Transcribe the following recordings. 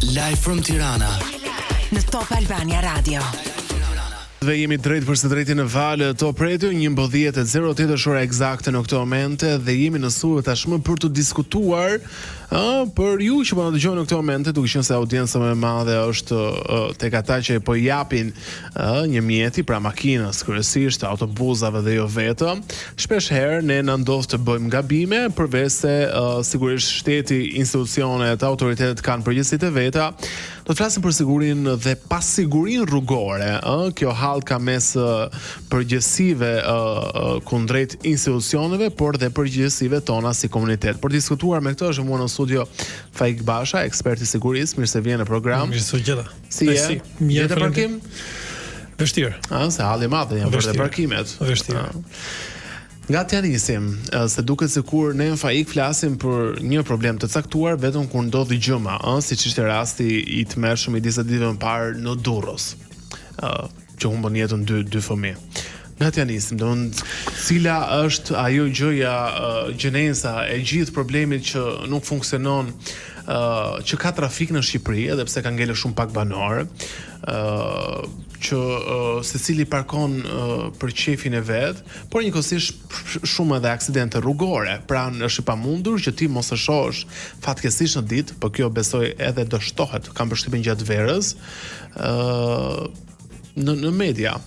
Live from Tirana. Në Top Albania Radio. Dhe jemi drejt për së drejti në valë Top Radio 11.08 është ora ekzakte në këto momente dhe jemi në studio tashmë për të diskutuar ë për ju që po na dëgjoni në këto momente duke qenë se audienca më e madhe është ë, tek ata që po i japin ë një mjeti pra makinës kryesisht autobusave dhe jo vetëm shpesh herë ne na ndodh të bëjmë gabime përveç se uh, sigurisht shteti, institucionet, autoritetet kanë përgjegjësitë e veta. Do të flasim për sigurinë dhe pasigurinë rrugore, ë, kjo hallka mes përgjegjësive ë kundrejt institucioneve, por dhe përgjegjësive tona si komunitet. Për të diskutuar me këtë është mua në studio Faik Basha, ekspert i sigurisë, mirë se vjen në program. Mirë se u gjeta. Si je? Mirë, Gjete parkim? Vështirë. A, se halli i madh janë bërë dhe parkimet. Vështirë. Nga t'ja nisim, se duket sikur ne në Faik flasim për një problem të caktuar vetëm kur ndodh gjëma, ë, siç ishte rasti i tmerrshëm i disa ditëve më parë në Durrës, ë, që humbën jetën dy dy fëmijë. Nga t'ja nisim, domethënë cila është ajo gjëja, gjeneza e gjithë problemit që nuk funksionon uh, që ka trafik në Shqipëri, edhe pse ka ngelur shumë pak banorë, uh, që uh, secili parkon uh, për qejfin e vet, por njëkohësisht shumë edhe aksidente rrugore. Pra është e pamundur që ti mos e shohësh fatkeqësisht në ditë, po kjo besoj edhe do shtohet, kam përshtypjen gjatë verës, ë uh, në në media.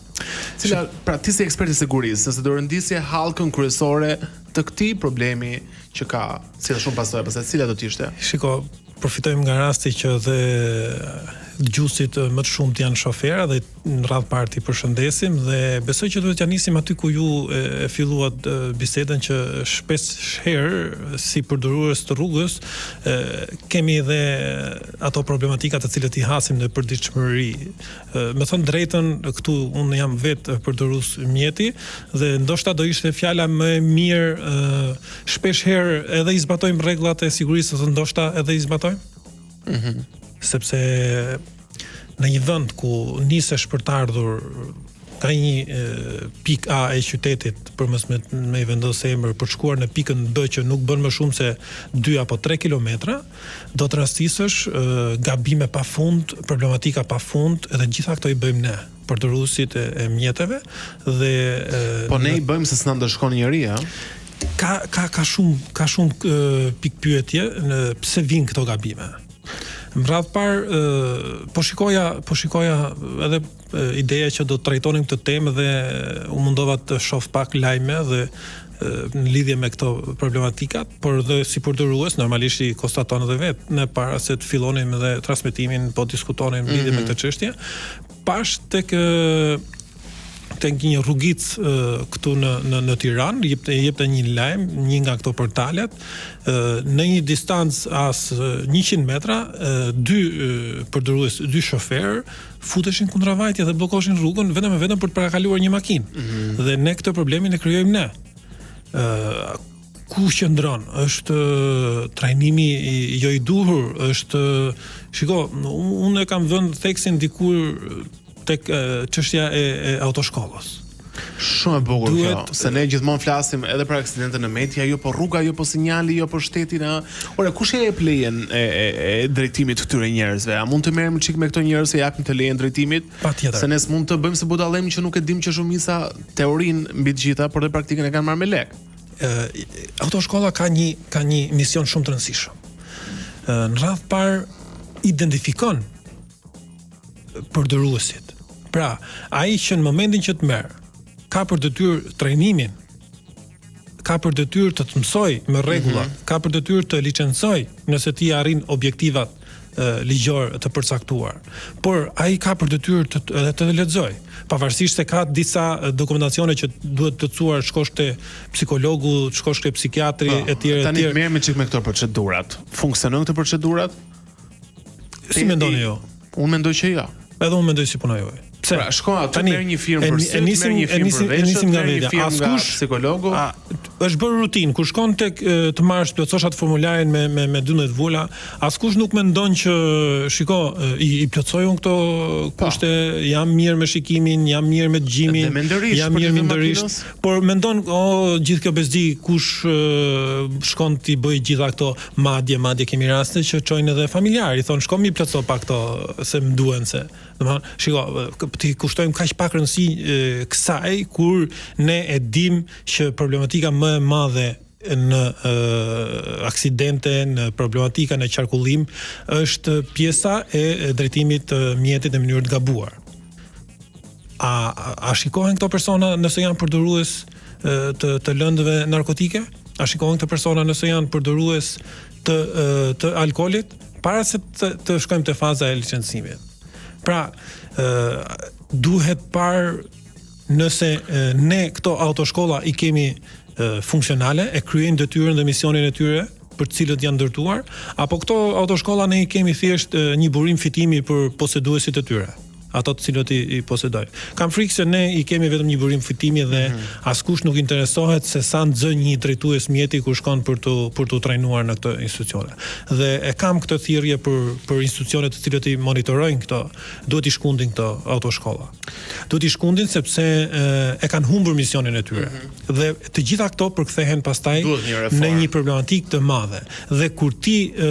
Cila, pra ti si ekspert i sigurisë, nëse do rendisje hallkën kryesore të këtij problemi që ka sjellë shumë pasoja, pastaj cila do të ishte? Shiko, përfitojmë nga rasti që dhe dëgjuesit më të shumtë janë shofera dhe në radhë parë t'i përshëndesim dhe besoj që duhet t'ia nisim aty ku ju e, e filluat bisedën që shpesh herë si përdorues të rrugës e, kemi edhe ato problematika të cilat i hasim në përditshmëri. Me thënë drejtën, këtu unë jam vetë përdorues mjeti dhe ndoshta do ishte fjala më e mirë shpesh herë edhe i zbatojmë rregullat e sigurisë ose ndoshta edhe i zbatojmë. Mhm. Mm Sepse në një vend ku nisesh për të ardhur nga një pikë A e qytetit për mos me, me i vendos emër për të shkuar në pikën B që nuk bën më shumë se 2 apo 3 kilometra, do të rastisësh gabime pa fund, problematika pa fund, edhe gjitha këto i bëjmë ne përdoruesit e, e mjeteve dhe e, Po ne i bëjmë se s'na ndëshkon njeri, a? Ka ka ka shumë ka shumë pikëpyetje në pse vijnë këto gabime. Në radhë parë po shikoja po shikoja edhe ideja që do të trajtonim këtë temë dhe u mundova të shoh pak lajme dhe në lidhje me këto problematikat, por dhe si përdorues normalisht i konstaton edhe vetë. Ne para se të fillonim edhe transmetimin, po diskutonim në lidhje mm -hmm. me mhm. këtë çështje. Pash tek tek një rrugicë këtu në në në Tiranë, jepte jepte një lajm, një nga këto portalet, në një distancë as 100 metra, dy përdorues, dy shoferë futeshin kundravajtje dhe bllokoshin rrugën vetëm e vetëm për të parakaluar një makinë. Mm -hmm. Dhe ne këtë problemin e krijojmë ne. Ë ku qëndron? Është trajnimi i, jo i duhur, është shiko, unë e kam vënë theksin dikur tek çështja e, e autoshkollës. Shumë e bukur Duhet... kjo, se ne gjithmonë flasim edhe për aksidente në media, jo po rruga, jo po sinjali, jo po shteti na. Ore, kush e jep lejen e, e, e drejtimit të këtyre njerëzve? A mund të merremi çik me këto njerëz që japin të lejen drejtimit? Patjetër. Se ne s'mund të bëjmë se budallemi që nuk e dim që shumica teorinë mbi të gjitha, por dhe praktikën e kanë marrë me lek. Ë autoshkolla ka një ka një mision shumë të rëndësishëm. Ë në radhë parë identifikon përdoruesit. Pra, ai që në momentin që të merr, ka për detyrë trajnimin, ka për detyrë të të mësojë me rregulla, mm -hmm. ka për detyrë të licencojë nëse ti arrin objektivat ligjor të përcaktuar. Por ai ka për detyrë të edhe të lexojë, pavarësisht se ka disa dokumentacione që duhet plotësuar, shkosh te psikologu, shkosh te psikiatri po, etj etj. Tani merremi çik me këto procedurat. Funksionojnë këto procedurat? Si mendoni ju? Unë mendoj që jo. Edhe unë mendoj si puna juaj. Pse? Pra, shkon aty Tani, merr një firmë për sytë, merr një firmë për veshët, merr një firmë nga psikologu. A, është bërë rutinë, kur shkon tek të marrësh plotësosh atë formularin me me me 12 vula, askush nuk mendon që shiko, i, i plotësoj unë këto po. kushte, jam mirë me shikimin, jam mirë me dëgjimin, jam mirë mendërisht, por mendon, oh, gjithë kjo bezdi kush shkon t'i bëjë gjitha këto, madje madje kemi raste që çojnë edhe familjarë, i thonë shko m'i plotëso pak këto se më duhen se. Domethënë, shiko, t'i kushtojmë kaq pak rëndësi kësaj kur ne e dim që problematika më e madhe në e, aksidente, në problematika në qarkullim është pjesa e drejtimit të mjetit në mënyrë të gabuar. A a shikohen këto persona nëse janë përdorues të të lëndëve narkotike? A shikohen këto persona nëse janë përdorues të të alkoolit para se të, të shkojmë te faza e licencimit. Pra, ë duhet parë nëse ne këto autoshkolla i kemi funksionale, e kryejnë detyrën dhe misionin e tyre për të cilët janë ndërtuar, apo këto autoshkolla ne i kemi thjesht një burim fitimi për poseduesit e tyre ato të cilët i, i posedojnë. Kam frikë se ne i kemi vetëm një burim fitimi dhe mm -hmm. askush nuk interesohet se sa nxë një drejtues mjeti kur shkon për të për t'u trajnuar në këto institucione. Dhe e kam këtë thirrje për për institucionet të cilët i monitorojnë këto, duhet t'i shkundin këto autoshkolla. Duhet t'i shkundin sepse e, e kanë humbur misionin e tyre. Mm -hmm. Dhe të gjitha këto përkthehen pastaj në një problematikë të madhe. Dhe kur ti e,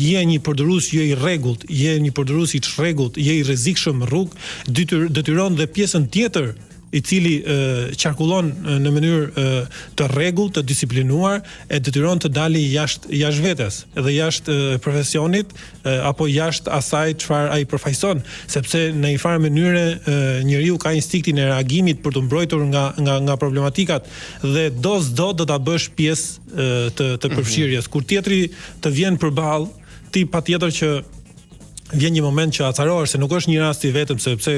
je një përdorues jo i rregullt, je një përdorues i çrregullt, je i rrezikshëm në rrugë, detyr, detyron dhe pjesën tjetër i cili e, qarkullon në mënyrë e, të rregullt, të disiplinuar, e detyron të dali jashtë jashtë vetes dhe jashtë profesionit apo jashtë asaj çfarë ai përfaqëson, sepse në një farë mënyre njeriu ka instinktin e reagimit për t'u mbrojtur nga nga nga problematikat dhe do s'do do ta bësh pjesë të të mhm. përfshirjes. Kur tjetri të vjen përballë, ti patjetër që vjen një moment që acarohesh se nuk është një rast i vetëm sepse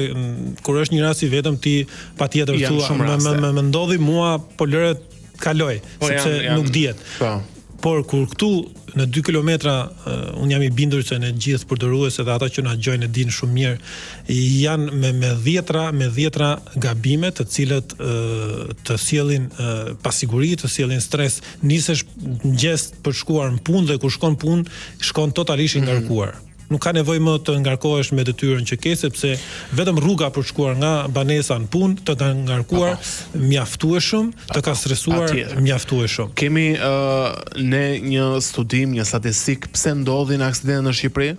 kur është një rast i vetëm ti patjetër thua më më më, më ndodhi mua po lëre të kaloj po, sepse janë, janë, nuk dihet. Po. Por kur këtu në 2 kilometra uh, unë jam i bindur se ne gjithë përdoruesit dhe ata që na dëgjojnë e dinë shumë mirë, janë me me dhjetra, me dhjetra gabime të cilët uh, të sjellin uh, pasiguri, të sjellin stres. Nisesh në mëngjes për shkuar në punë dhe kur shkon në punë, shkon totalisht i mhm. ngarkuar. Mm -hmm. Nuk ka nevojë më të ngarkohesh me detyrën që ke sepse vetëm rruga për të shkuar nga banesa në punë të ka ngarkuar mjaftueshëm, të ka stresuar mjaftueshëm. Kemi uh, ne një studim, një statistikë pse ndodhin aksidente në Shqipëri?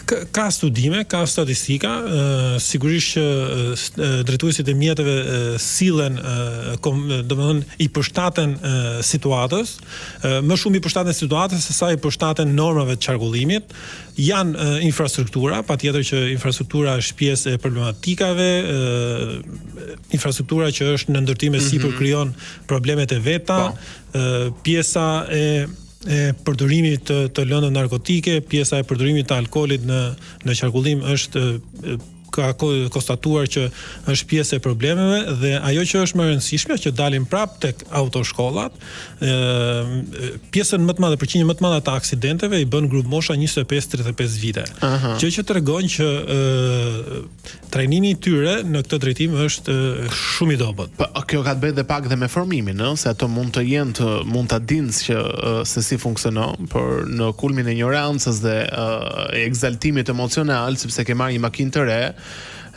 Ka studime, ka statistika, sigurisht që drejtuesit e mjeteve sillen, domethënë i përshtaten situatës, më shumë i përshtaten situatës se sa i përshtaten normave të qarkullimit. Janë infrastruktura, patjetër që infrastruktura është pjesë e problematikave, infrastruktura që është në ndërtim e sipër mm -hmm. krijon problemet e veta, po. pjesa e e përdorimit të, të lëndëve narkotike, pjesa e përdorimit të alkoolit në në qarkullim është ka konstatuar që është pjesë e problemeve dhe ajo që është më e rëndësishme që dalim prap tek autoshkollat, ë pjesën më të madhe, përqindjen më të madhe të aksidenteve i bën grupmosha 25-35 vite. Gjë që tregon që ë trajnimi i tyre në këtë drejtim është shumë i dobët. Po kjo ka të bëjë dhe pak dhe me formimin, ëh, se ato mund të jenë të mund ta dinë që se si funksionon, por në kulmin e injorancës dhe uh, ekzaltimit emocional, sepse ke marrë një makinë të re,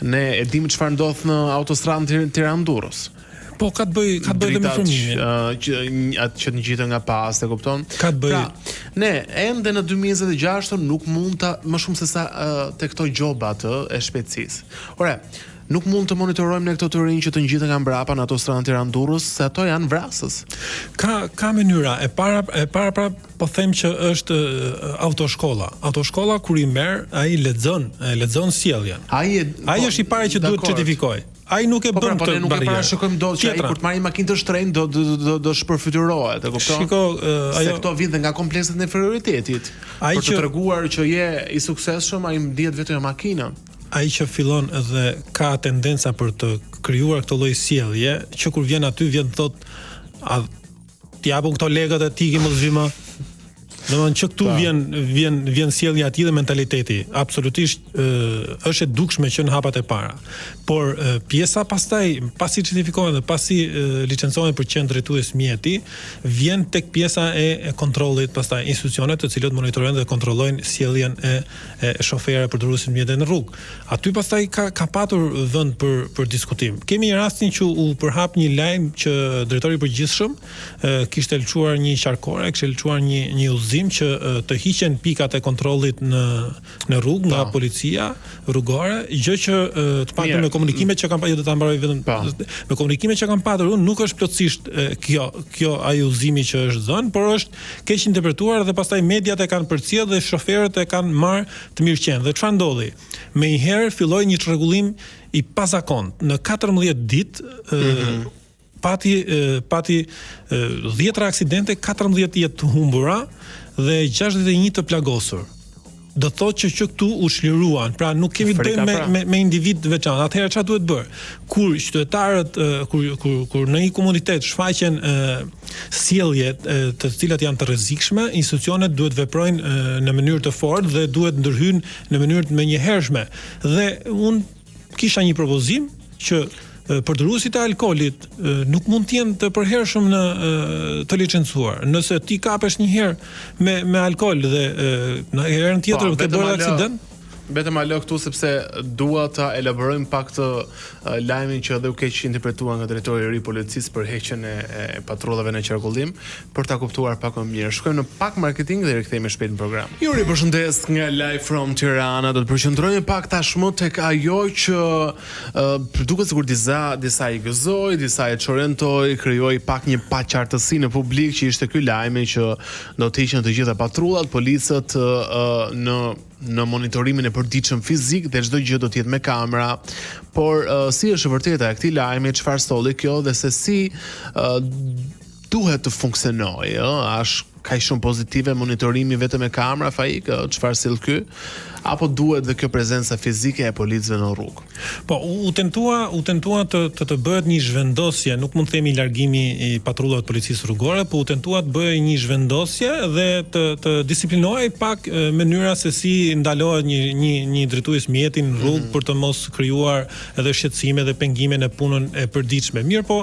ne e dimë çfarë ndodh në autostradën Tiranë-Durrës. Po ka të bëjë ka të bëjë dhe me formimin. Uh, që atë që të ngjiten nga pas, e kupton? Ka të bëjë. Pra, ne ende në 2026 nuk mund ta më shumë se sa uh, te këto gjobat e shpejtësisë. Ore, nuk mund të monitorojmë ne këto të rinj që të ngjiten nga mbrapa në autostradën Tiranë-Durrës, se ato janë vrasës. Ka ka mënyra. E para e para pra po them që është autoshkolla. Autoshkolla kur i merr, ai lexon, e lexon sjelljen. Ai e, ai po, është i pari që duhet të certifikojë. Ai nuk e po, pra, bën po, këtë ne nuk e parashikojmë dot që ai kur të marrë një makinë të shtrenjtë do do do do shpërfytyrohet, e kupton? Shiko, uh, ajo se këto vijnë dhe nga komplekset e inferioritetit. Ai për të që... treguar që je i suksesshëm, ai ndihet vetëm me makinën. Ai që fillon edhe ka tendenca për të krijuar këtë lloj sjellje, që kur vjen aty vjen thotë a t'i japun këto lekët e t'i mos vi më. Domethënë që këtu vjen vjen vjen sjellja e tij dhe mentaliteti. Absolutisht ë, është e dukshme që në hapat e para. Por ë, pjesa pastaj pasi certifikohen dhe pasi ë, licencohen për qenë drejtues mjeti, vjen tek pjesa e, e kontrollit pastaj institucionet të cilët monitorojnë dhe kontrollojnë sjelljen e e shoferëve përdoruesit mjeteve në rrugë. Aty pastaj ka ka patur vend për për diskutim. Kemi rastin që u përhap një lajm që drejtori i përgjithshëm kishte lëshuar një qarkore, kishte lëshuar një një udhëzim që të hiqen pikat e kontrollit në në rrugë nga po. policia rrugore, gjë që të paktën me komunikimet që kam jo do ta mbaroj vetëm po. me komunikimet që kam patur unë nuk është plotësisht kjo kjo ai udhëzimi që është dhënë, por është keqinterpretuar dhe pastaj mediat e kanë përcjellë dhe shoferët e kanë marrë të mirëqenë. Dhe çfarë ndodhi? Menjëherë filloi një çrregullim i pazakontë. Në 14 ditë mm -hmm pati pati dhjetra aksidente, 14 jetë të humbura dhe 61 të plagosur. Do të thotë që që këtu u çliruan, pra nuk kemi të bëjmë me, pra. me me individ të veçantë. Atëherë çfarë duhet bërë? Kur qytetarët kur kur kur në një komunitet shfaqen sjellje të cilat janë të rrezikshme, institucionet duhet veprojnë në mënyrë të fortë dhe duhet ndërhyjnë në mënyrë të menjëhershme. Dhe unë kisha një propozim që përdoruesit e alkoolit nuk mund të jenë të përhershëm në të licencuar. Nëse ti kapesh një herë me me alkool dhe në herën tjetër po, ke bërë aksident, vetëm alo këtu sepse dua ta elaborojmë pak këtë lajmin që edhe u keqinterpretua nga drejtori i ri i policisë për heqjen e, e patrullave në qarkullim, për ta kuptuar pak më mirë. Shkojmë në pak marketing dhe rikthehemi shpejt në program. Ju ripërshëndes nga Live from Tirana. Do të përqendrohemi pak tashmë tek ajo që uh, duket sikur disa disa i gëzoi, disa e çorientoi, krijoi pak një paqartësi në publik që ishte ky lajmi që do të hiqen të gjitha patrullat, policët uh, në në monitorimin e përditshëm fizik dhe çdo gjë do të jetë me kamera. Por uh, si është e vërteta e këtij lajmi, çfarë solli kjo dhe se si uh, duhet të funksionojë, ë, a është kaq shumë pozitive monitorimi vetëm me kamera, Faik, ë, çfarë sill ky? Apo duhet dhe kjo prezenca fizike e policëve në rrugë? Po, u, u tentua, u tentua të të, të bëhet një zhvendosje, nuk mund të themi largimi i patrullave të policisë rrugore, po u tentua të bëhej një zhvendosje dhe të të disiplinohej pak mënyra se si ndalohet një një një drejtues mjeti në rrugë mm -hmm. për të mos krijuar edhe shqetësime dhe pengime në punën e përditshme. Mirëpo,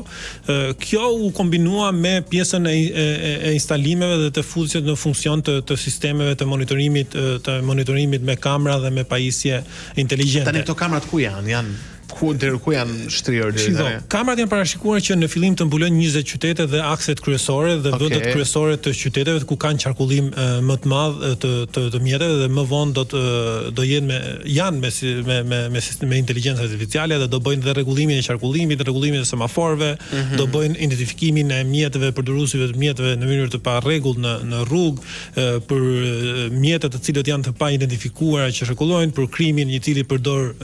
Kjo u kombinua me pjesën e, e, e instalimeve dhe të futjes në funksion të, të sistemeve të monitorimit të monitorimit me kamera dhe me pajisje inteligjente. Tani këto kamerat ku janë? Janë ku deri ku janë shtrirë deri tani? Kamerat janë parashikuar që në fillim të mbulojnë 20 qytete dhe akset kryesore dhe okay. vendet kryesore të qyteteve ku kanë qarkullim më të madh të të, të mjeteve dhe më vonë do të do jenë me janë me me me me me inteligjencë artificiale dhe do bëjnë dhe rregullimin e qarkullimit, rregullimin e semaforëve, mm -hmm. do bëjnë identifikimin e mjeteve, përdoruesve të mjeteve në mënyrë të parregullt në në rrugë, për mjete të cilët janë të paidentifikuara që qarkullojnë, për krimin i cili përdor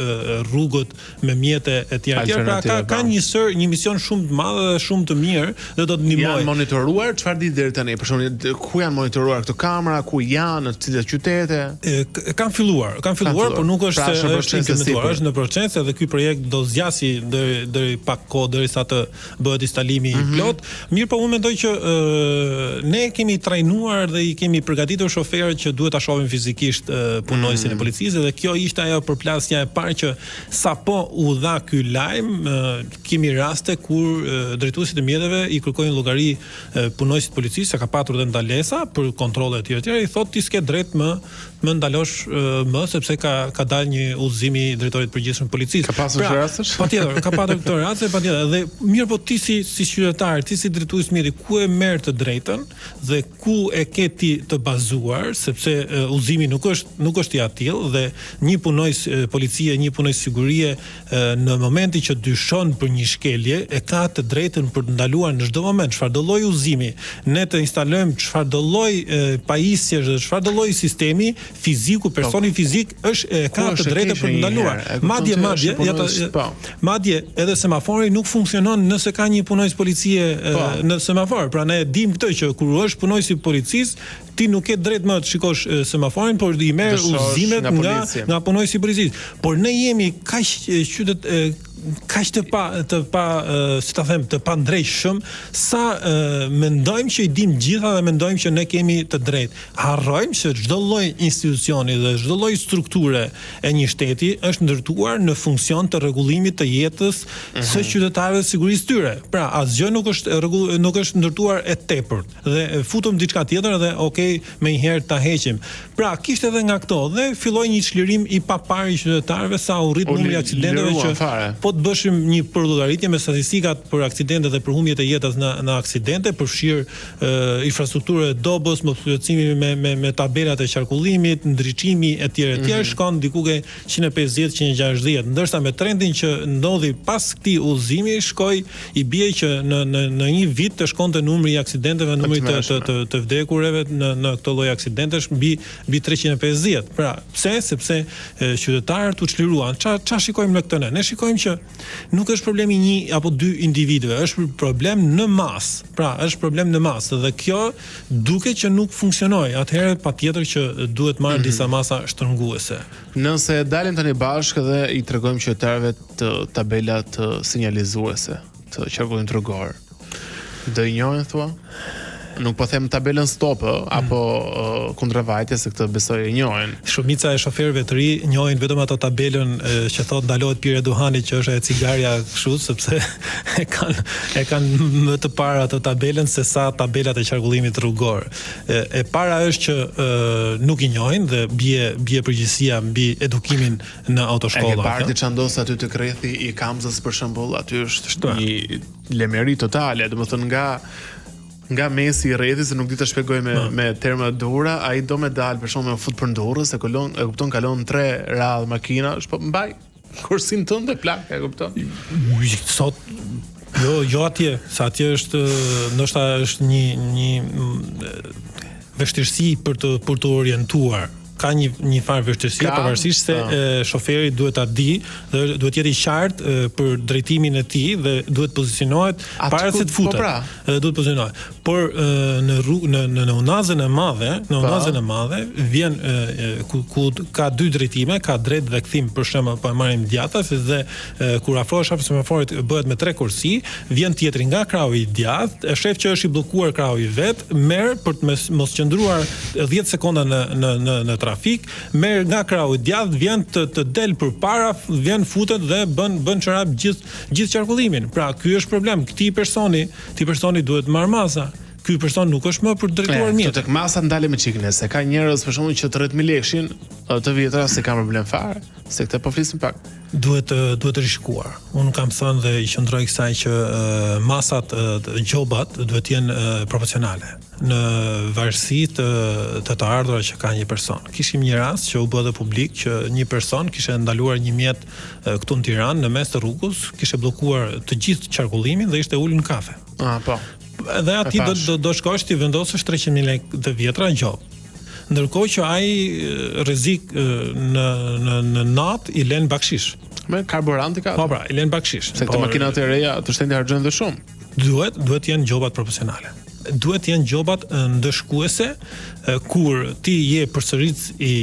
rrugët me mjete etj etj. Pra ka ka po. një sër, një mision shumë të madh dhe shumë të mirë dhe do të ndihmojë. Janë monitoruar çfarë di deri tani? Për shembull, ku janë monitoruar këto kamera, ku janë, në cilat qytete? E, kanë filluar, kanë filluar, por nuk është pra, se është implementuar, është në proces edhe ky projekt do zgjasi deri deri pak kohë derisa të bëhet instalimi mm -hmm. i mhm. plotë. Mirëpo unë mendoj që e, ne kemi trajnuar dhe i kemi përgatitur shoferët që duhet ta shohin fizikisht punonjësin mm -hmm. e mhm. policisë dhe kjo ishte ajo përplasja e parë që sapo u dha ky lajm, kemi raste kur drejtuesit e mjeteve i kërkojnë llogari punonjësit të policisë, se ka patur dhe ndalesa për kontrolle etj etj, i thotë ti s'ke drejt më më ndalosh më sepse ka ka dalë një udhëzim i drejtorit të përgjithshëm të policisë. Ka pasur pra, rastesh? Patjetër, ka patur këto raste, patjetër. Dhe mirëpo ti si si qytetar, ti si drejtues mjeti, ku e merr të drejtën dhe ku e ke ti të bazuar, sepse udhëzimi nuk është nuk është i atillë dhe një punonjës policie, një punonjës sigurie në momentin që dyshon për një shkelje, e ka të drejtën për të ndaluar në çdo moment, çfarëdo lloj udhëzimi, ne të instalojmë çfarëdo lloj pajisjesh dhe çfarëdo lloj sistemi fiziku, po, personi fizik është e ka të drejtën për të ndaluar. Madje madje, ja ta, po. madje edhe semafori nuk funksionon nëse ka një punonjës policie po. në semafor. Pra ne e dimë këtë që kur është punonjësi i policisë, Ti nuk ke drejt më të shikosh semaforin, por i merr udhëzimet nga nga, nga punonjësi i policisë. Por ne jemi kaq qytet e, kaq të pa të pa si ta them të pandreqshëm sa mendojmë që i dimë gjitha dhe mendojmë që ne kemi të drejtë. Harrojmë se çdo lloj institucioni dhe çdo lloj strukture e një shteti është ndërtuar në funksion të rregullimit të jetës mm -hmm. së mhm. qytetarëve dhe sigurisë tyre. Pra, asgjë nuk është rregull nuk është ndërtuar e tepërt dhe futëm diçka tjetër dhe ok, menjëherë ta heqim. Pra, kishte edhe nga këto dhe filloi një çlirim i paparë i qytetarëve sa u rrit numri i aksidenteve që fare. po të bëshim një përllogaritje me statistikat për aksidentet dhe për humbjet e jetës në në aksidente, përfshirë infrastrukturën e dobët, mosplotësimi me me me tabelat e qarkullimit, ndriçimi etj etj, mm -hmm. shkon diku ke 150 160, ndërsa me trendin që ndodhi pas këtij udhëzimi shkoi i bie që në në në një vit të shkonte numri i aksidenteve, numri të të të, të vdekurve në në këto lloj aksidentesh mbi mbi 350. Pra, pse? Sepse e, qytetarët u çliruan. Ça ça shikojmë në këtë ne? Ne shikojmë që nuk është problemi një apo dy individëve, është problem në masë. Pra, është problem në masë dhe kjo duket që nuk funksionoi. Atëherë patjetër që duhet marrë mm -hmm. disa masa shtrënguese. Nëse dalim tani bashkë dhe i tregojmë qytetarëve të tabelat sinjalizuese të qarkullimit rrugor. Do i njohin thua? Nuk po them tabelën stop ë, mm. apo uh, kundravajtje se këtë besoj e njohin. Shumica e shoferëve të ri njohin vetëm ato tabelën e, që thotë ndalohet pirja e duhanit që është ajo cigarja kështu sepse e kanë e kanë më të parë ato tabelën se sa tabelat e qarkullimit rrugor. E, e para është që e, nuk i njohin dhe bie bie përgjegjësia mbi edukimin në autoshkolla. E ke parë ti ça ndodh aty tek rrethi i Kamzës për shembull, aty është një lemeri totale, domethënë nga nga mesi i rrethit se nuk di ta shpjegoj me no. me terma të duhura, ai do me dal për shembull me fut për Durrës, e kolon, e kupton kalon tre radhë makinash, po mbaj korsinë tënde plak, e kupton? Sot jo, jo atje, se atje është ndoshta është një një vështirësi për të për të orientuar ka një një farë vështirësie pavarësisht se po. shoferi duhet ta di dhe duhet të jetë i qartë për drejtimin e tij dhe duhet të pozicionohet para se të po futet. Po pra. Dhe duhet të pozicionohet. Por në rrugë në në në unazën e madhe, në po. unazën e madhe vjen ku, ku ka dy drejtime, ka drejt dhe kthim për shembull po e marrim djathtas dhe kur afrohesh afër semaforit bëhet me tre korsi, vjen tjetri nga krahu i djathtë, e shef që është i bllokuar krahu i vet, merr për të mos, mos qëndruar 10 sekonda në në në në trafik, merr nga krahu i djathtë, vjen të të del përpara, vjen futet dhe bën bën çorap gjithë gjithë qarkullimin. Pra, ky është problem. Këtij personi, këtij personi duhet marr masa. Ky person nuk është më për të drejtuar mjet. Tek masat ndalemi çik ne, se ka njerëz për shembull që 3000 lekëshin të vjetra s'e kanë problem fare. Se këtë po flisim pak. Duhet duhet rishikuar. Unë kam thënë dhe i qëndroj kësaj që masat gjobat duhet të jenë proporcionale në varësi të të të ardhurave që ka një person. Kishim një rast që u bë edhe publik që një person kishte ndaluar një mjet këtu në Tiranë në mes të rrugës, kishte bllokuar të gjithë qarkullimin dhe ishte ulur në kafe. Ah, po. Dhe aty do do do shkosh t'i vendosësh 300.000 lekë të vjetra gjobë. Ndërkohë që ai rrezik në në në natë i lën bakshish. Me karburanti ka. Po pra, i lën bakshish. Se këto makinat e reja të shtrenjta harxhojnë dhe shumë. Duhet, duhet të jenë gjobat proporcionale. Duhet të jenë gjobat ndëshkuese kur ti je përsëritës i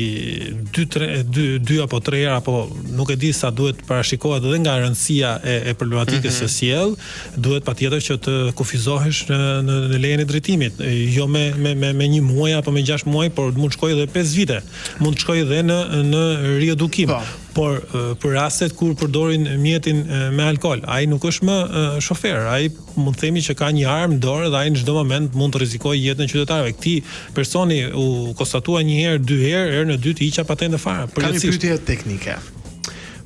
2 3 2 2 apo 3 herë apo nuk e di sa duhet parashikohet edhe nga rëndësia e, e problematikës mm -hmm. së sjell, duhet patjetër që të kufizohesh në në, në lejen e drejtimit, jo me me me me një muaj apo me 6 muaj, por mund të shkojë edhe 5 vite, mund të shkojë edhe në në riedukim. Po. Por për rastet kur përdorin mjetin me alkool, ai nuk është më shofer, ai mund të themi që ka një armë në dorë dhe ai në çdo moment mund të rrezikojë jetën e qytetarëve. Këtij personi u konstatua një herë, dy herë, herën e dytë i hiqa patentën fare. Kam një pyetje teknike.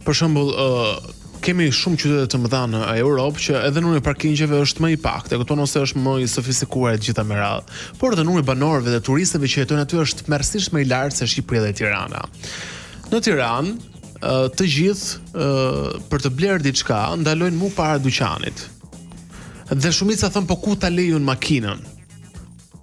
Për shembull, ë kemi shumë qytete të mëdha në Europë që edhe numri i parkingjeve është më i paktë, e kupton ose është më i sofistikuar e të gjitha me radhë. Por edhe numri i banorëve dhe turistëve që jetojnë aty është tmerrësisht më i lartë se Shqipëria dhe Tirana. Në Tiranë, të gjithë për të blerë diçka ndalojnë mu para dyqanit. Dhe shumica thon po ku ta lej unë makinën?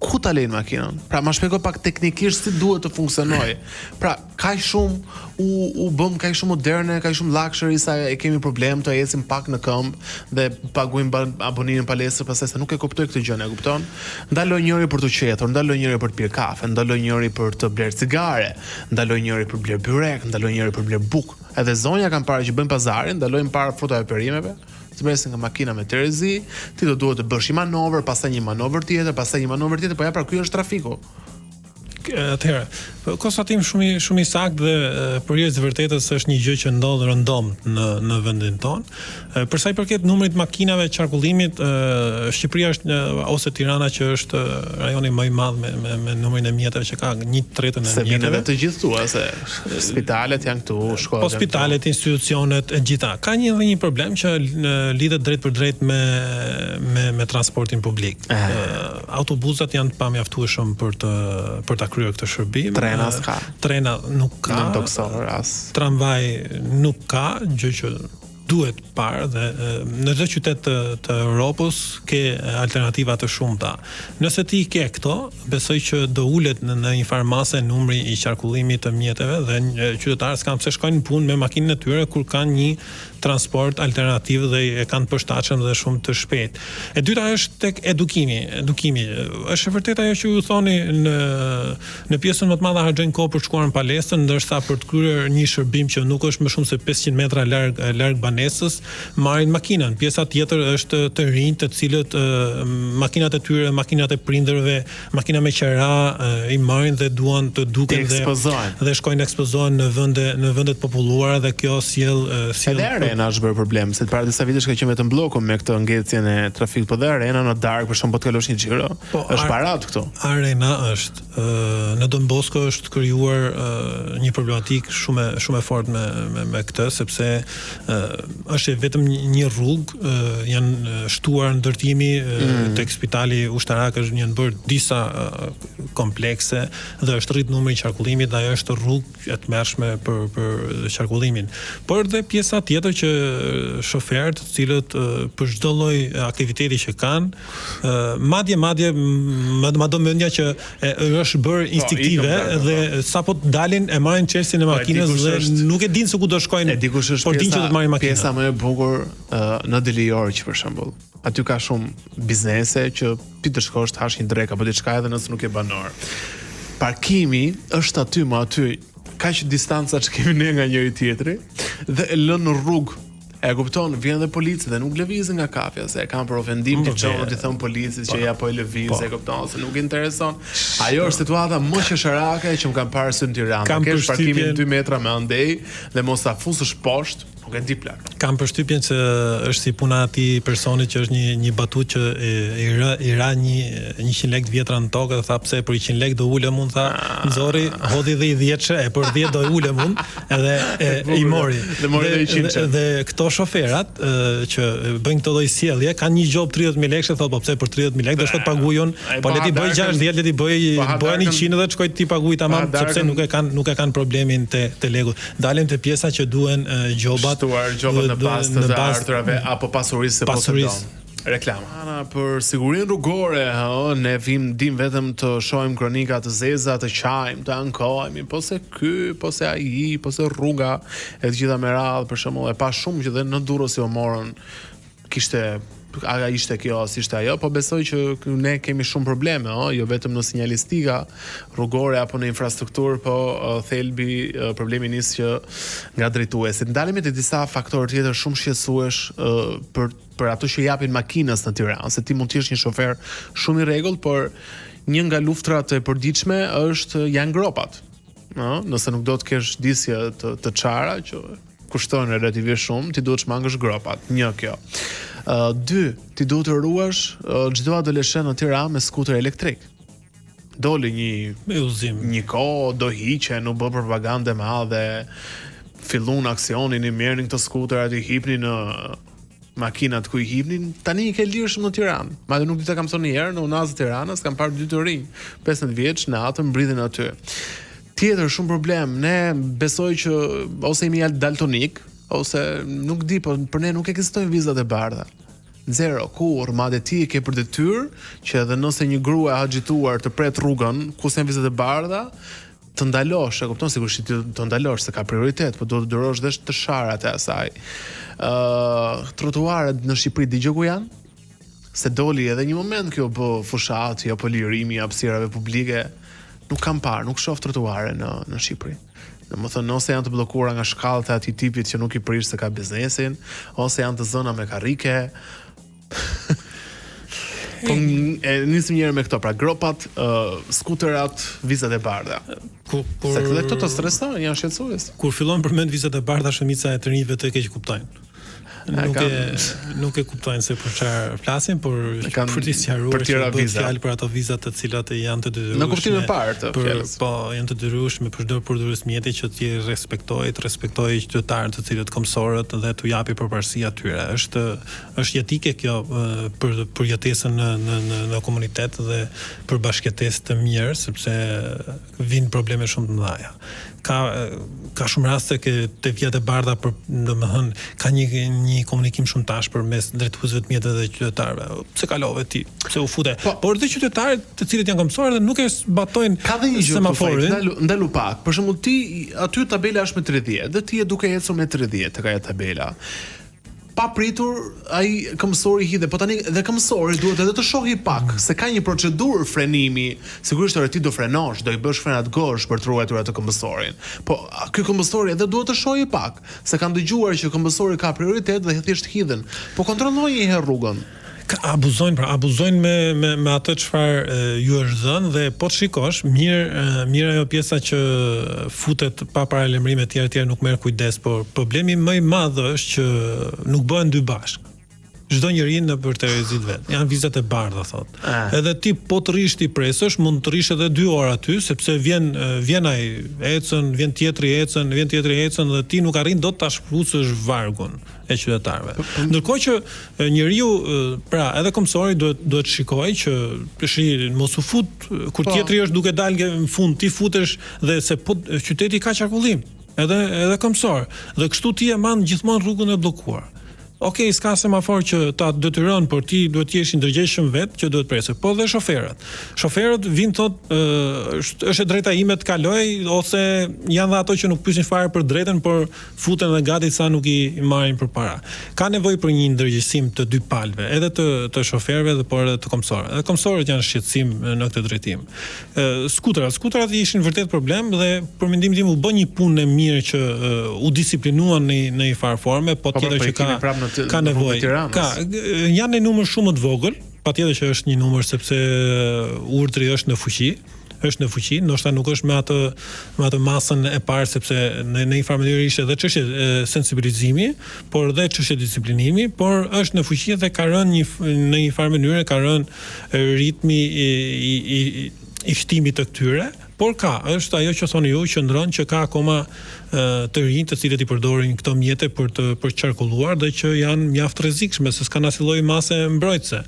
Ku ta lejnë makinën? Pra ma shpjego pak teknikisht si duhet të funksionojë. Pra kaq shumë u u bëm kaq shumë moderne, kaq shumë luxury sa e kemi problem të ecim pak në këmbë dhe paguajmë abonimin palestër pastaj se nuk e kuptoj këtë gjë, e kupton? Ndaloi njëri për t'u qethur, ndaloi njëri për të pirë kafe, ndaloi njëri për të blerë cigare, ndaloi njëri për të blerë byrek, ndaloi njëri për të blerë bukë. Edhe zonja kam parë që bëjnë pazarin, ndalojnë para frutave e perimeve. Zbresin nga makina me terezi, ti do duhet të bësh një manovër, pastaj një manovër tjetër, pastaj një manovër tjetër, po ja pra ky është trafiku. Atëherë, po, konstatim shumë i shumë i saktë dhe për hir të vërtetës është një gjë që ndodh rëndom në në vendin tonë. Për sa i përket numrit të makinave të qarkullimit, Shqipëria është në, ose Tirana që është rajoni më i madh me me, me numrin e mjeteve që ka, një tretën e mjeteve. Se vijnë edhe të gjithë thua se spitalet janë këtu, shkollat. Po spitalet, institucionet e gjitha. Ka një edhe një problem që lidhet drejtpërdrejt me me me transportin publik. Eh. Autobusat janë të pamjaftueshëm për të për ta kryer këtë shërbim. Trena s'ka. Trena nuk ka. Nëntokësor as. Tramvaj nuk ka, gjë që duhet parë dhe në çdo qytet të, të Europës ke alternativa të shumta. Nëse ti ke këto, besoj që do ulet në, në një farë mase numri i qarkullimit të mjeteve dhe qytetarët s'kanë pse shkojnë në punë me makinën e tyre kur kanë një transport alternativ dhe e kanë të përshtatshëm dhe shumë të shpejtë. E dyta është tek edukimi, edukimi. Është e vërtetë ajo që ju thoni në Në pjesën më të madhe harxhojnë kohë për të shkuar në palestër, ndërsa për të kryer një shërbim që nuk është më shumë se 500 metra larg larg banesës, marrin makinën. Pjesa tjetër është të rinj të cilët makinat e tyre, makinat e prindërve, makina me qera i marrin dhe duan të duken dhe dhe shkojnë ekspozohen në vende në vende të populluara dhe kjo sjell sjell Edhe arena është bërë problem, se para disa vitesh ka qenë vetëm blloku me këtë ngecjen e trafikut, po dhe arena në darkë për shembull po të kalosh një xhiro. Po, është paradë këtu. Arena është në Don Bosco është krijuar një problematikë shumë shumë e fortë me me me këtë sepse është vetëm një rrugë, janë shtuar ndërtimi mm. tek spitali ushtarak është janë bërë disa komplekse dhe është rrit numri i qarkullimit dhe ajo është rrugë e tmerrshme për për qarkullimin. Por dhe pjesa tjetër që shoferët, të cilët për çdo lloj aktiviteti që kanë, madje madje më ma do mendja që e, është bërë po, instinktive dhe po. sapo të dalin e marrin çelësin e po, makinës dhe është, nuk e dinë se ku do shkojnë. E di kush është por dinë që do të marrin makinën. Pjesa më e bukur në Delijorgj për shembull. Aty ka shumë biznese që ti të shkosh të hash një drekë apo diçka edhe nëse nuk je banor. Parkimi është aty më aty, kaq distanca që kemi ne nga njëri tjetri dhe e lënë në rrugë. E kupton, vjen dhe polici dhe nuk lëvizin nga kafja, se e kanë për ofendim të çohen t'i thonë policit që po. ja po e lëviz, po. e kupton, se nuk intereson. Ajo është situata më qesharake që më kanë parë sytë në Tiranë. Kesh parkimin 2 metra më andej dhe mos ta fusësh poshtë, Nuk e di plak. Kam përshtypjen se është si puna e atij personit që është një një batutë që i, i ra i ra një 100 lekë të vjetra në tokë dhe tha pse për 100 lekë do ulem unë tha ah. nxori hodhi dhe i 10 e për 10 do ulem unë edhe e, i mori. Dhe mori dhe 100. Dhe, dhe këto shoferat e, që bëjnë këto lloj sjellje kanë një gjobë 30000 lekë thotë po pse për 30000 lekë do shkoj të paguaj unë po le t'i bëj 60 le t'i bëj po bëj 100 dhe të shkoj t'i paguaj tamam sepse nuk e kanë nuk e kanë problemin te te leku. Dalim te pjesa që duhen gjobat. Shtuar gjobat në bazë të të ardhurave apo pasurisë së posedon. Reklama. Ana për sigurinë rrugore, hë, ne vim dim vetëm të shohim kronika të zeza, të qajmë, të ankohemi, po se ky, po se ai, po se rruga, e të gjitha me radhë, për shembull, e pa shumë që dhe në Durrës i morën kishte a ishte kjo, a ishte ajo, po besoj që ne kemi shumë probleme, ëh, jo vetëm në sinjalistika rrugore apo në infrastrukturë, po thelbi problemi nis që nga drejtuesit. Ndalemi te disa faktorë tjetër shumë shqetësues për për ato që japin makinës në Tiranë, se ti mund të jesh një shofer shumë i rregullt, por një nga luftrat e përditshme është janë gropat. Ëh, nëse nuk do të kesh disqe të të çara që kushtojnë relativisht shumë, ti duhet të shmangësh gropat. Një kjo. Ë uh, dy, ti duhet të ruash çdo uh, adoleshent në Tiranë me skuter elektrik. Doli një udhëzim. Një kohë do hiqen, u bë propagandë e madhe. Fillun aksionin, i merrnin këto skuterat, i hipnin në makinat ku i hipnin, tani i ke lirshëm në Tiranë. Madje nuk di ta kam thënë një herë, në Unazë të Tiranës kam parë dy të rinj, 15 vjeç, natën mbridhin aty. Tjetër shumë problem, ne besoj që ose jemi daltonik, ose nuk di, po për ne nuk ekzistojnë vizat e bardha. Zero, kurrë, madje ti e ke për detyrë që edhe nëse një grua e axhituar të pret rrugën, ku s'janë vizat e bardha, të ndalosh, e kupton sigurisht ti do ndalosh se ka prioritet, po duhet të durosh dhe të sharat e asaj. Ë, uh, trotuaret në Shqipëri dëgjo ku janë? Se doli edhe një moment kjo bë fushati apo lirimi i hapësirave publike. Nuk kam parë, nuk shoh trotuare në në Shqipëri. Domethënë, ose janë të bllokuara nga shkallët e atij tipit që nuk i prish se ka biznesin, ose janë të zëna me karrike. Po e nisim një herë me këto, pra gropat, uh, skuterat, vizat e bardha. Ku, kur, Se këto të stresojnë, janë shqetësues. Kur fillon përmend vizat e bardha, shumica e të rinjve të keqkuptojnë. Nuk e nuk e kuptojnë se për çfarë flasim, por kanë për të sqaruar për tjera viza. Fjalë për ato viza të cilat janë të detyrueshme. Në kuptimin e parë të fjalës. Po, janë të detyrueshme për çdo përdorues mjeti që t'i respektojë, të respektojë qytetarët të cilët këmbësorët dhe t'u japi përparësi atyre. Është është jetike kjo për për jetesën në në në në komunitet dhe për bashkëjetesë të mirë, sepse vijnë probleme shumë të mëdha. Ka ka shumë raste ke te vijat e bardha për, domethënë, ka një një komunikim shumë të ashpër mes drejtuesve të mjeteve dhe qytetarëve. Pse kalove ti? Pse u fute? Po, Por dhe qytetarët të cilët janë këmbësorë dhe nuk e zbatojnë Ka dhe një gjë semaforin. Ndalu, ndalu pak. Për shembull ti aty tabela është me 30 dhe ti je duke ecur me 30 tek ajo tabela. papritur ai këmbësori hidhet, po tani dhe këmbësori duhet edhe të shohë pak se ka një procedurë frenimi. Sigurisht ore ti do frenosh, do i bësh frenat gozhdë për të ruajtur atë këmbësorin. Po ky këmbësori edhe duhet të shohë pak, se kanë dëgjuar që këmbësori ka prioritet dhe thjesht hidhen. Po kontrolloj një herë rrugën. Ka abuzojnë pra, abuzojnë me me me atë çfarë ju është dhënë dhe po të shikosh, mirë mirë ajo pjesa që futet pa paralajmërim etj etj nuk merr kujdes, por problemi më i madh është që nuk bëhen dy bashkë. Çdo njeri nëpër terezi të vet. Janë vizat e bardha thotë. Ah. Edhe ti po të rrish ti presësh, mund të rrish edhe dy orë aty, sepse vjen vjen ai ecën, vjen tjetri ecën, vjen tjetri ecën dhe ti nuk arrin dot ta shkëputësh vargun e qytetarëve. Po, po. Ndërkohë që njeriu, pra edhe këmbësori duhet duhet të shikojë që shi mos u fut kur po. tjetri është duke dalë në fund ti futesh dhe se po qyteti ka qarkullim, edhe edhe këmbësor. Dhe kështu ti e mban gjithmonë rrugën e bllokuar. Ok, s'ka semafor që ta detyron, por ti duhet të jesh i ndërgjegjshëm vet që duhet presësh. Po dhe shoferët. Shoferët vijnë thotë është është e drejta ime të kaloj ose janë dhe ato që nuk pyesin fare për drejtën, por futen dhe gati sa nuk i marrin përpara. Ka nevojë për një ndërgjegjësim të dy palëve, edhe të të shoferëve dhe por edhe të këmbësorëve. Edhe këmbësorët janë shqetësim në këtë drejtim. Ë skuterat, skuterat ishin vërtet problem dhe për mendimin tim u bë një punë e mirë që u disiplinuan në në një farë forme, po, po tjetër po, që ka në të, ka nevojë. Ka janë në numër shumë më të vogël, patjetër që është një numër sepse urdhri është në fuqi është në fuqi, ndoshta nuk është me atë me atë masën e parë sepse në në një farë mënyrë ishte edhe çështje sensibilizimi, por edhe çështje disiplinimi, por është në fuqi dhe ka rënë një në një farë mënyre ka rënë ritmi i i i, i shtimit të këtyre, por ka, është ajo që thoni ju, qëndron që ka akoma të rinj të cilët i përdorin këto mjete për të për të qarkulluar dhe që janë mjaft të rrezikshme se s'kanë asnjë lloj mase mbrojtëse.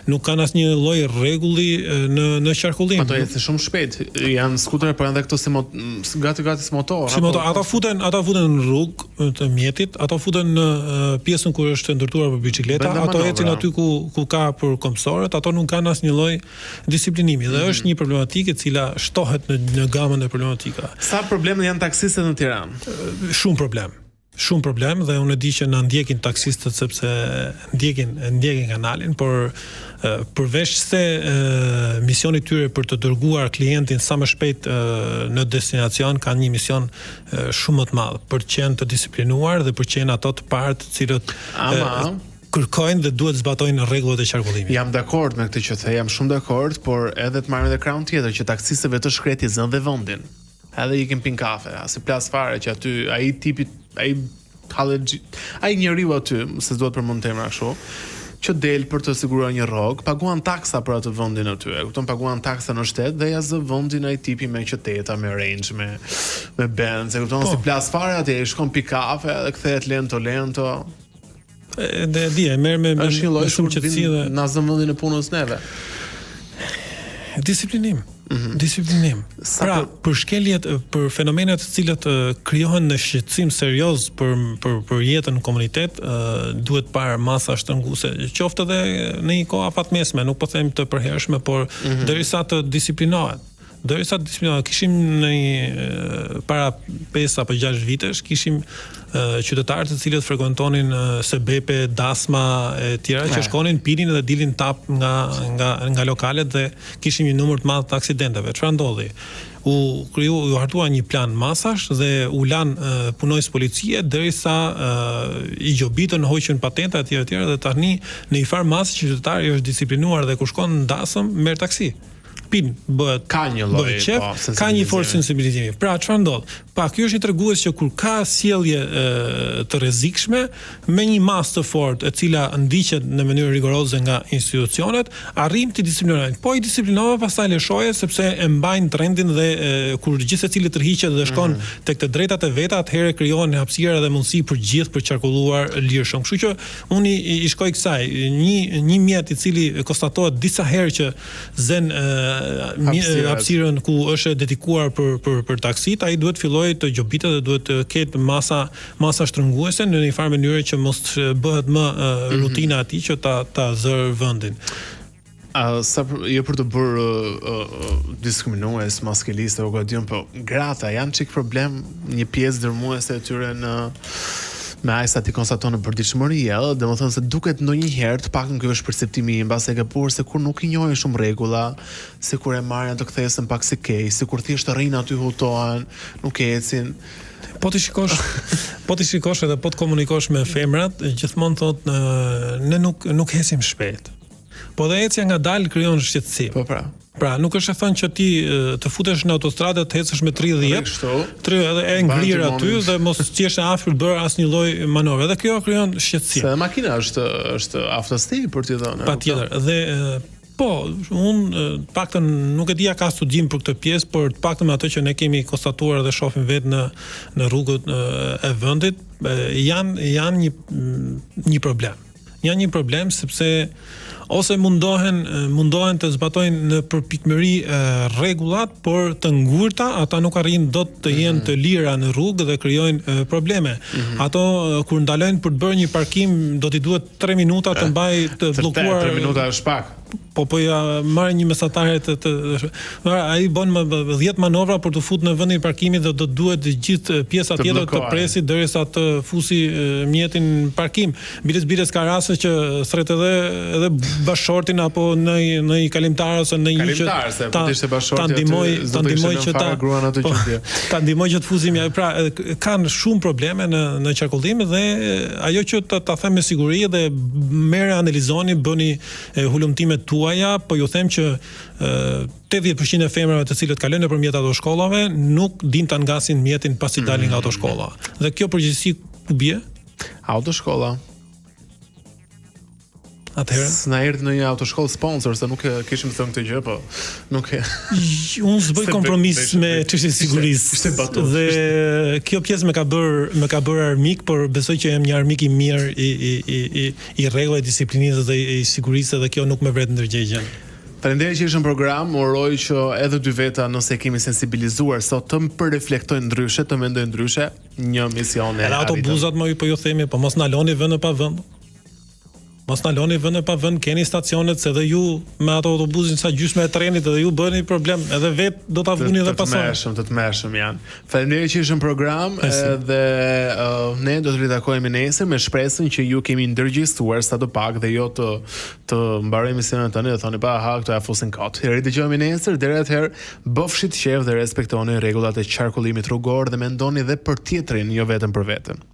Nuk kanë asnjë lloj rregulli në në qarkullim. Ato ecin shumë shpejt. Janë skutere, por janë dhe këto si mot, gati gati si motor. Si motor, ato futen, ato futen në rrugë të mjetit, ato futen në pjesën ku është ndërtuar për biçikleta, ato ecin aty ku ku ka për këmbësorët, ato nuk kanë asnjë lloj disiplinimi dhe mm -hmm. është një problematikë e cila shtohet në në gamën e problematikave. Sa probleme janë taksistët në Tiranë? Shumë problem. Shumë problem dhe unë e di që na ndjekin taksistët sepse ndjekin ndjekin kanalin, por përveç se misioni i tyre për të dërguar klientin sa më shpejt në destinacion kanë një mision shumë më të madh për të qenë të disiplinuar dhe për të qenë ato të parë të cilët Ama, kërkojnë dhe duhet zbatojnë rregullat e qarkullimit. Jam dakord me këtë që the, jam shumë dakord, por edhe të marrim edhe krahun tjetër që taksistëve të shkretë i zënë dhe vendin. Edhe ikin pin kafe, as i plas fare që aty ai tipi, ai hallexhi, ai njeriu aty, se s'duhet përmend emra kështu, që del për të siguruar një rrogë, paguan taksa për atë vendin aty. E kupton, paguan taksa në shtet dhe ja zë vendin ai tipi me qyteta, me Range, me me Benz, e kupton, po. s'i plas fare atje, i shkon pi kafe dhe kthehet lento lento. E dhe e di, e merr me, me, është një lloj shumë qetësi dhe na zë vendin e punës neve. Disiplinim. Mm -hmm. Disiplinim. Sa pra, për, për shkeljet, për fenomenet të cilat krijohen në shqetësim serioz për për për jetën në komunitet, duhet parë masa shtrënguese, qoftë edhe në një kohë afatmesme, nuk po them të përhershme, por mm -hmm. derisa të disiplinohet. Derisa të disiplinohet, kishim në një para 5 apo 6 vitesh, kishim qytetarë të cilët frekuentonin sebepe, dasma e tjera që shkonin pinin dhe dilnin tap nga nga nga lokalet dhe kishim një numër të madh të aksidenteve. Çfarë ndodhi? U kriju, u hartua një plan masash dhe u lan punonjës policie derisa i gjobitën, hoqën patenta etj etj dhe tani në një farë masë qytetari është disiplinuar dhe kur shkon në dasëm merr taksi. Pin, bëhet ka një lloj qef, po, ka një forcë sensibilizimi. Pra çfarë ndodh? Pa ky është një tregues që kur ka sjellje e, të rrezikshme me një masë të fortë e cila ndiqet në mënyrë rigoroze nga institucionet, arrijmë t'i disiplinojmë. Po i disiplinove, pastaj lëshoje sepse e mbajnë trendin dhe e, kur gjithsecili tërhiqet dhe shkon mm -hmm. tek të drejtat e veta, atëherë krijohen hapësira dhe mundësi për gjithë për qarkulluar lirshëm. Kështu që unë i, i shkoj kësaj, një një mjet i cili konstatohet disa herë që zen hapësirën ku është e dedikuar për për për taksit, ai duhet të fillojë të gjobitet dhe duhet të ketë masa masa shtrënguese në një farë mënyre që mos të bëhet më mm -hmm. rutina e tij që ta ta zërë vendin. A, sa për, jo për të bërë uh, diskriminues, maskilist apo ku di unë, po gratë janë çik problem një pjesë dërmuese e tyre në me aq sa ti konstaton në përditshmëri, ëh, domethënë se duket ndonjëherë, të paktën ky është perceptimi im, mbase e gabuar se kur nuk i njohin shumë rregulla, sikur e marrin atë kthesën pak si keq, sikur thjesht rrinë aty hutohen, nuk ecin. Po t'i shikosh, po t'i shikosh edhe po të komunikosh me femrat, gjithmonë thotë ne nuk nuk ecim shpejt. Po dhe ecja ngadalë krijon shqetësim. Po pra. Pra, nuk është e thënë që ti të futesh në autostradë të ecësh me 30, 30 edhe e ngrirë aty dhe mos të jesh afër të bërë asnjë lloj manovre. Dhe kjo krijon shqetësim. Se edhe makina është është aftësi për t'i dhënë. Patjetër. Dhe po, unë të paktën nuk e di a ka studim për këtë pjesë, por të paktën me atë që ne kemi konstatuar dhe shohim vetë në në rrugët e vendit, janë janë një një problem. Janë një problem sepse ose mundohen mundohen të zbatojnë në përpikmëri rregullat, por të ngurta ata nuk arrijnë dot të jenë mm -hmm. të lira në rrugë dhe krijojnë probleme. Mm -hmm. Ato kur ndalojnë për të bërë një parkim do t'i duhet 3 minuta të mbajë të bllokuar. 3 minuta është pak. Po po ja marr një mesatare të të ai bën më 10 manovra për t'u fut në vendin e parkimit dhe do të duhet gjithë pjesa të tjetër të presi derisa të fusi mjetin në parkim. Biles biles ka raste që thret edhe edhe bashkëshortin apo në në një kalimtar ose në një që se po të ishte bashkëshorti ta ndihmoj ta ndihmoj që ta gruan atë po, gjendje. Ta ndihmoj që të fusim ja pra kanë shumë probleme në në qarkullim dhe ajo që ta, ta them me siguri dhe merre analizoni bëni e hulumtimet tuaja, po ju them që 80% e femrave të cilët kalojnë nëpërmjet autoshkollave nuk dinë ta ngasin mjetin pasi dalin nga mm. autoshkolla. Dhe kjo përgjegjësi ku bie? Autoshkolla. Atëherë s'na erdhi ndonjë autoshkollë sponsor se nuk e kishim thënë këtë gjë, po nuk e unë s'bëj kompromis me çështjen e sigurisë. Ishte batutë. Dhe kjo pjesë më ka bër më ka bër armik, por besoj që jam një armik i mirë i i i i i rregullave, i disiplinës dhe i sigurisë dhe kjo nuk më vret ndërgjegjen. Faleminderit që ishe në program, uroj që edhe dy veta nëse kemi sensibilizuar sot të përreflektojnë ndryshe, të mendojnë ndryshe, një mision e Edhe autobuzat më po ju themi, po mos ndaloni vend pa vend. Mos ndaloni vend pa vend, keni stacionet se edhe ju me ato autobuzin sa gjysma e trenit edhe ju bëni problem, edhe vet do ta vuni edhe pasojën. Të tmerrshëm, të tmerrshëm janë. Faleminderit që ishe në program edhe uh, ne do të ritakohemi nesër me shpresën që ju kemi ndërgjegjësuar sado pak dhe jo të të mbarojmë emisionin tani dhe thoni pa aha këto ja fusin kot. Ridëgjohemi nesër, deri atëherë bëfshit qejf dhe respektoni rregullat e qarkullimit rrugor dhe mendoni dhe për tjetrin, jo vetëm për veten.